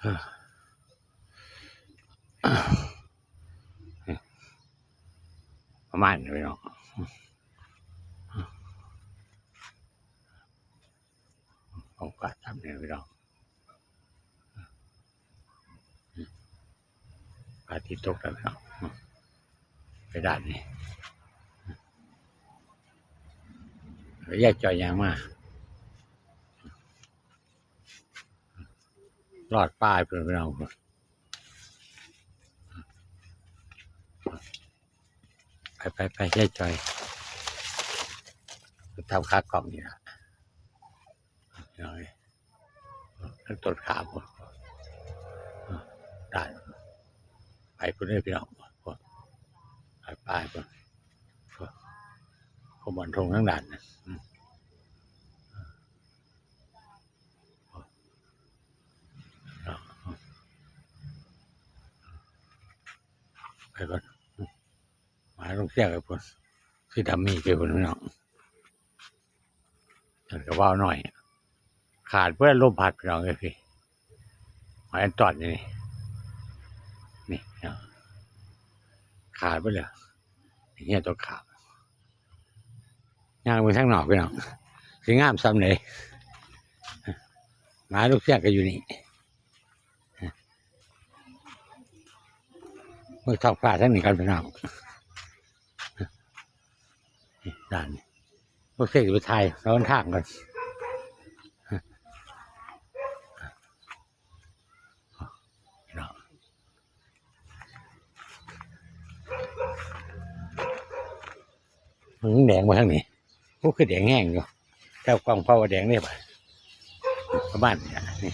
ປະມານນີ້ເນາະ ໂອກາດທຳນີ້ເນາະ ພະອາທິດຕົກແລ້ວເນາະ ໄປດ້ານນີ້ ຍາຍຈ່ອຍຍ່າງມາ ລອດປ່າພຸ້ນ ພີ່ນ້ອງ ໄປໆໆ ຍາຍຈ່ອຍ ໄປທຳຄາກ້ອງນີ້ລະ ພີ່ນ້ອງເອີຍ ທາງຕົ້ນຂາພຸ້ນ ໄດ້ ໄປພຸ້ນເດີພີ່ນ້ອງ ໄປໆ ພຸ້ນ ພຸ້ນ ໝອນທົ່ງທາງດ້ານນັ້ນ ໄປກ່ອນ ມາລົງເຊຍກັນພຸ້ນ ຄືດຳມີຢູ່ພຸ້ນພີ່ນ້ອງ ນັ້ນກະວາວນ້ອຍ ຂາດເບິດ ລົມພັດພີ່ນ້ອງເອີຍ ພີ້ ຫອຍອັນຕອນນີ້ ນີ້ ຂາດເບິດແລ້ວ ເຫື່ອຕົກຂາດ ຍ່າງໄປທາງນອກພີ່ນ້ອງ ຊິງາມສ່ຳໃດ ມາລົງເຊຍກັນຢູ່ນີ້ ເບິ່ງທ້ອງຟ້າທາງນີ້ກ່ອນພີ່ນ້ອງ ນີ້ ດ້ານນີ້ ໂອເຄ ຊິໄປຖ່າຍເດີນທາງກ່ອນ ພີ່ນ້ອງ ມັນແດງບໍ່ທາງນີ້ ໂອ້ ຄືແດງແຮງຢູ່ ແຕ່ກ້ອງເປົ່າວ່າແດງເດ້ ປະມານນີ້ລະ ນີ້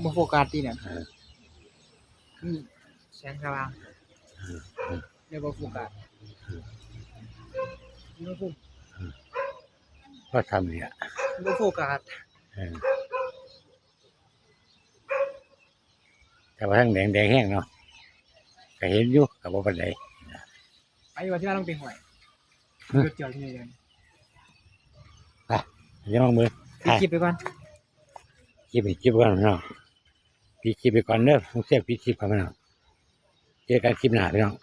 ບໍ່ໂຟກັສຕິ ນັ້ນ ເອີ ອືມ ແສງສະຫວ່າງ ເອີ ເອີ ແລ້ວບໍ່ໂຟກັສ ເອີ ອຸນຫະພູມ ເອີ ພໍຊ່ຳນີ້ລະ ບໍ່ໂຟກັສ ເອີ ແຕ່ວ່າທາງແດງ ແດງແຮງເນາະ ກະເຫັນຢູ່ ກະບໍ່ປານໃດ ໄປວ່າຊິວ່າລົງໄປຫ້ວຍ ຮະ ລົດຈອດຢູ່ນີ້ ໄປ ຢ່າມາເບິ່ງ ປິດຄລິບໄປກ່ອນ ປິດ ປິດໄປກ່ອນເນາະ ປິດຄລິບໄປກ່ອນເດີ ຕ້ອງເຊຍປິດຄລິບກ່ອນເນາະ ເຈີກັນຄລິບໜ້າພີ່ນ້ອງ